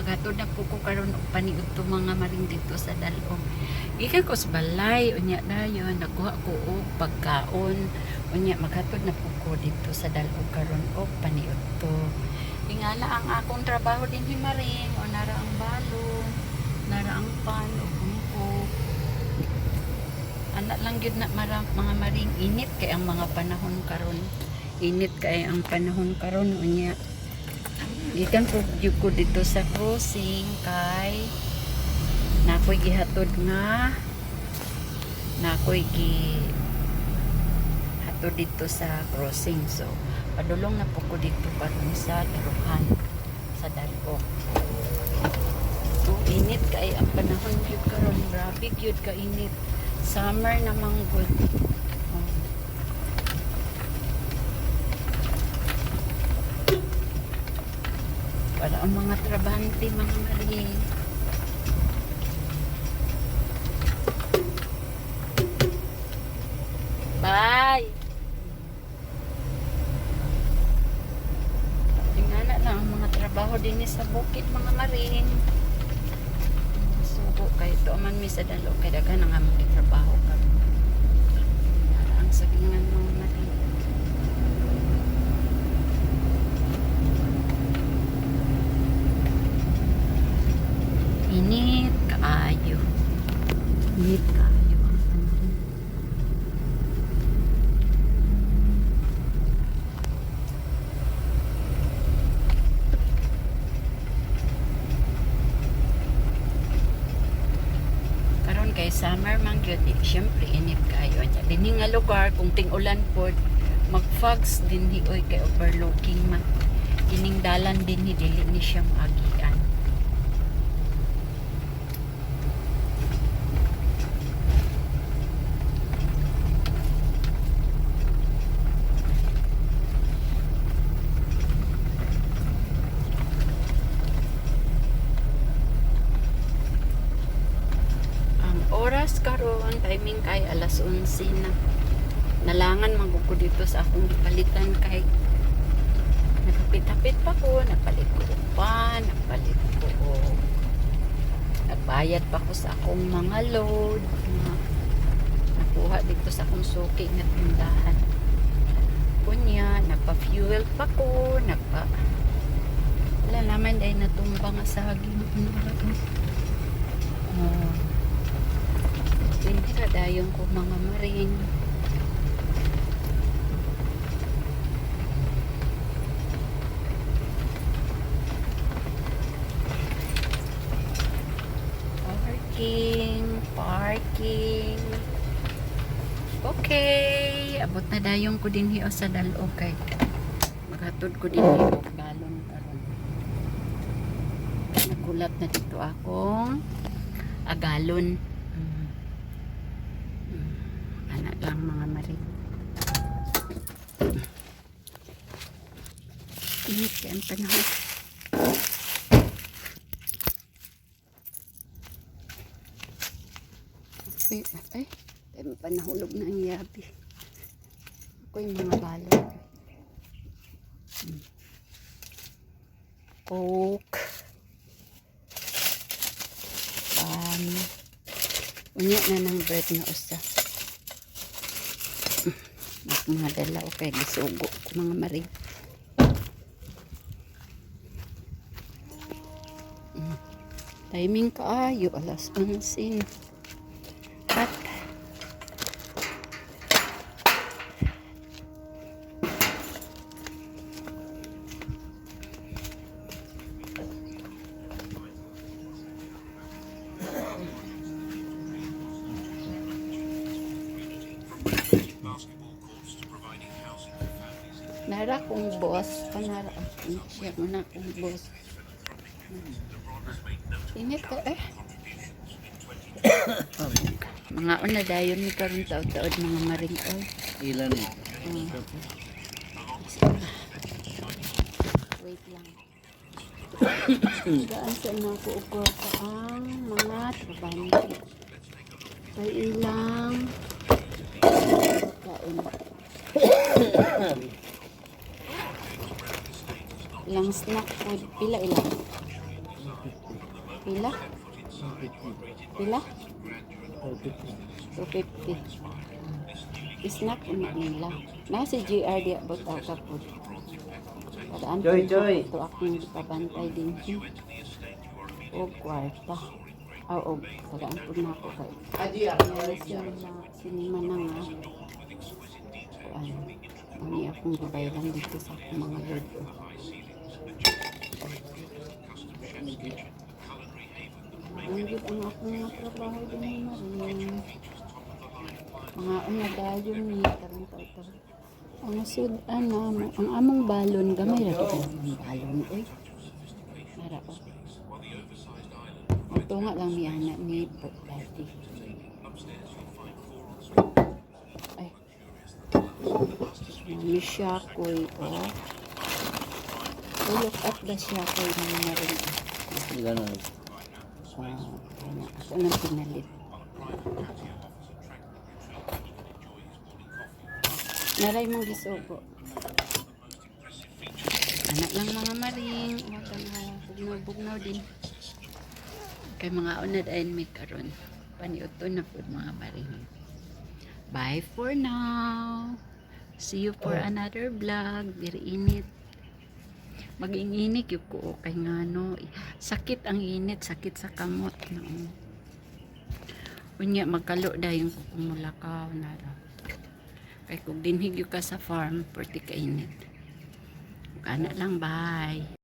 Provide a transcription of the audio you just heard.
Maghatod na po ko karon og paniudto, mga maring, dito sa Dalog. Gikan ko sa balay, unya dayon nagkuha ko og pagkaon. Unya maghatod na po ko dito sa Dalog karon og paniudto. Ingala ang akong trabaho dinhi, maring, o nara ang balon, nara ang pan ug mungko. Ana lang gyud na mara, mga maring, init kay ang mga panahon karon. Init kay ang panahon karon. Unya gikan po gyud ko dito sa crossing kay nakoy gihatod nga nakoy gi hatod dito sa crossing, so padulong na po ko dito karon sa Daruhan sa Dalok. So init kay ang panahon gyud karon, grabe gyud ka init, summer namang gud. Oh. Wala ang mga trabante, mga maring. Bye! Tingnan na lang ang mga trabaho din sa bukid, mga maring. Sugo kay ito man mi sa Dalo kay daghan ang among gitrabaho karon. Nara ang sagingan, mga maring. Init kaayo. Init kaayo ang panahon. Karon kay summer man gyud, eh, syempre init kaayo nya. Dinhi nga lugar kung ting-ulan pod, mag-fogs dinhi oy kay overlooking man. Kining dalan dinhi dili ni siya maagian. Ang oras karon, timing kay alas 11 na. Nalangan man gud ko dito sa akong gipalitan kay nagapit-hapit pa ko, nagpalit ko og pan, nagpalit ko og nagbayad pa ko sa akong mga load nga nakuha dito sa akong suki nga tindahan. Kunya, nagpa-fuel pa ko, nagpa wala naman ay natumba nga saging. Ano ba to? Oh. Hindi ka dayon ko, mga maring. Parking, parking. Okay, abot na dayon ko dinhi o sa Dal-og kay maghatod ko dinhi og galon karon. Nakulat na dito akong agalon. Ana lang, mga maring. Init kay ang panahon. Ay, ay, ay, panahulog na ang yabi. Ako yung mga balot. Coke. Pan. Unya na ng bread nga usa. Mga dala, okay, gisugo ko, mga maring. Timing kaayo, alas 11. At Basketball courts to providing housing for families in Nara kong boss, panara siya mo na akong boss. LeBron has made notable Init ka eh. contributions in 2020. Mga una dayon ni karon taod-taod, mga maring oy. Ilan eh? Wait lang. Gaan sa na ko og kwarta ang mga trabante. Kay ilang kaon. Ilang snack food pila ilang. Pila? Pila? 250. Snack una nila. Na si GR di abot ang kapod. Padaan Joy, Joy. Ito akong pabantay din. O kwarta. Aw, og tagaan po na ako kay. Sinima, sinima na nga. Kuan. Ani akong gibayran dito sa akong mga load. Ang gid ang akong mga trabaho din maring. Mga una dayon ni karon ta ito. Ang sud-an namo, ang among balon gamay ra gid ang among balon oy. Mara oh. Ito nga lang ni ana ni Daddy. Ay. Mami siya koy oh. Oh, look at the siyakoy mga maring. Ganun. Oh, ano, ako nang pinalit. Naray mong gisugo. Anak lang, mga maring. Huwag kang bugnaw-bugnaw din. Kay mga unad ay may karon. Paniuto na po, mga maring. Bye for now. See you for another vlog. Very init. Mag-inginig yung ko kay ngano. Sakit ang init, sakit sa kamot. No. Unya magkalo dayon ko kumulakaw na ra. Kay kung dinhig ka sa farm, perti ka init. Kana lang, bye.